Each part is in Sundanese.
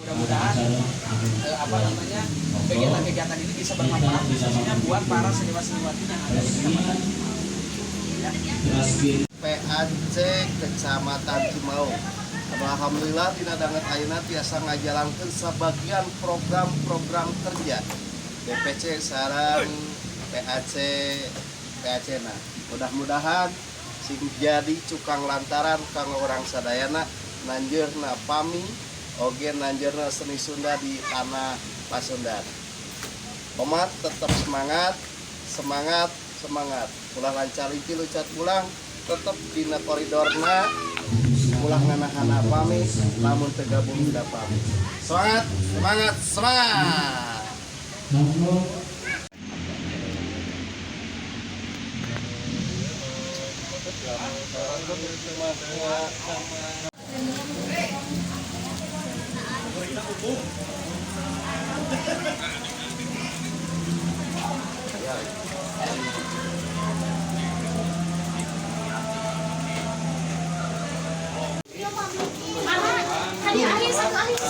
Mudah-mudahan apa namanya, kegiatan-kegiatan ini bisa bermanfaat khususnya buat para seniman-seniwati yang ada di Kecamatan Cimaung. Ya. PAC Kecamatan Cimaung. Alhamdulillah, dina danget ayeuna tiasa ngajalankeun sebagian program-program kerja DPC sareng PAC PAC na. Mudah-mudahan sing jadi cukang lantaran kanggo urang sadayana nanjeurna PAMI oge nanjeurna seni Sunda di tanah Pasundan. Komat tetap semangat, semangat, semangat. Ulah lancar iki lucat pulang, tetep dina koridorna, ulah nganahana PAMI, lamun teu gabung dina PAMI. Semangat, semangat, semangat. Mama, tadi alis satu alis.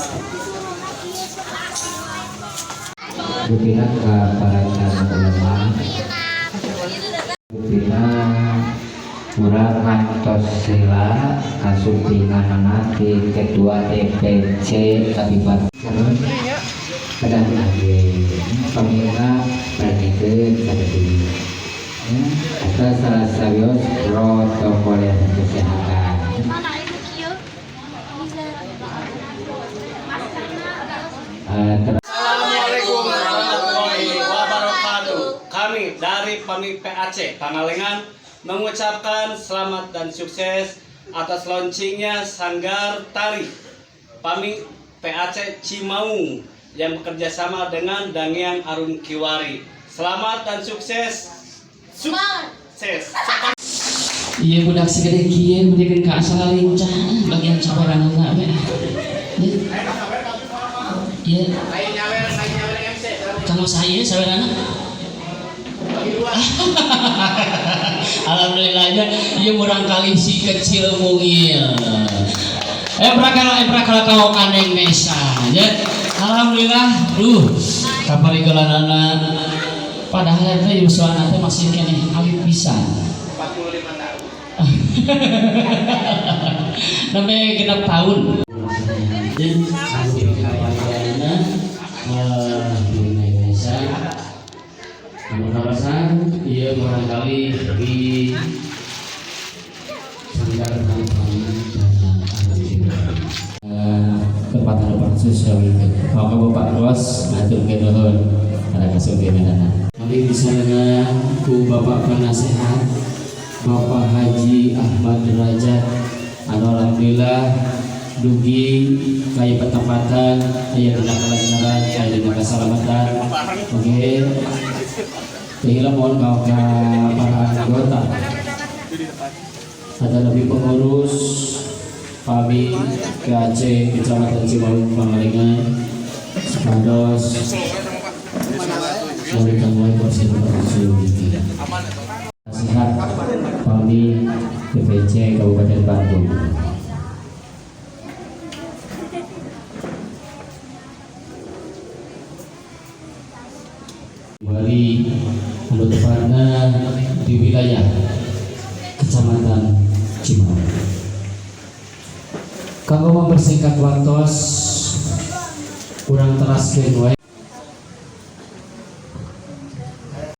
Buktina ka para ulama, buktina urang ngantos sila kasumpinganana di Ketua DPC Kabupaten kedah lagi pamina perhatikan kada diri ya, atau salah sawios protokol kesehatan. Mana ini kieu? Bisa. Assalamualaikum warahmatullahi wabarakatuh. Kami dari PAMI PAC Pangalengan mengucapkan selamat dan sukses atas launchingnya Sanggar Tari PAMI PAC Cimaung yang bekerja sama dengan Dangiang Arung Kiwari. Selamat dan sukses. Sukses. Iya, budak segede kieu berikan ka asal lincah bagian saweranana we. Iya. Iya. Kamu saya sawerana. Alhamdulillahnya iya murang kali si kecil mungil. Ebrakala ebrakala kau kaneng mesa ya. Alhamdulillah, duh, kaparigelanana padahal teh yuswana teh masih keneh alit pisan. 45 tahun. Sampai 6 tahun. Dan anu di Indonesia namun iya barangkali di sanggar tempat anu persis. Maka Bapak Bos ngaturkeun nuhun pada kasumpinganana. Kali disarengan ku Bapak penasehat, Bapak Haji Ahmad Derajat, anu alhamdulillah dugi kaya petempatan aya dina kelancaran, aya dina keselamatan. Oke, Tehila mohon kau ke para anggota ada lebih pengurus PAMI PAC Kecamatan Cimaung Pangalengan supados dari mulai kursi nasihat PAMI DPC Kabupaten Bandung. Wali anu tepatna di wilayah Kecamatan Cimaung. Kanggo mempersingkat waktos, kurang teraskeun wae.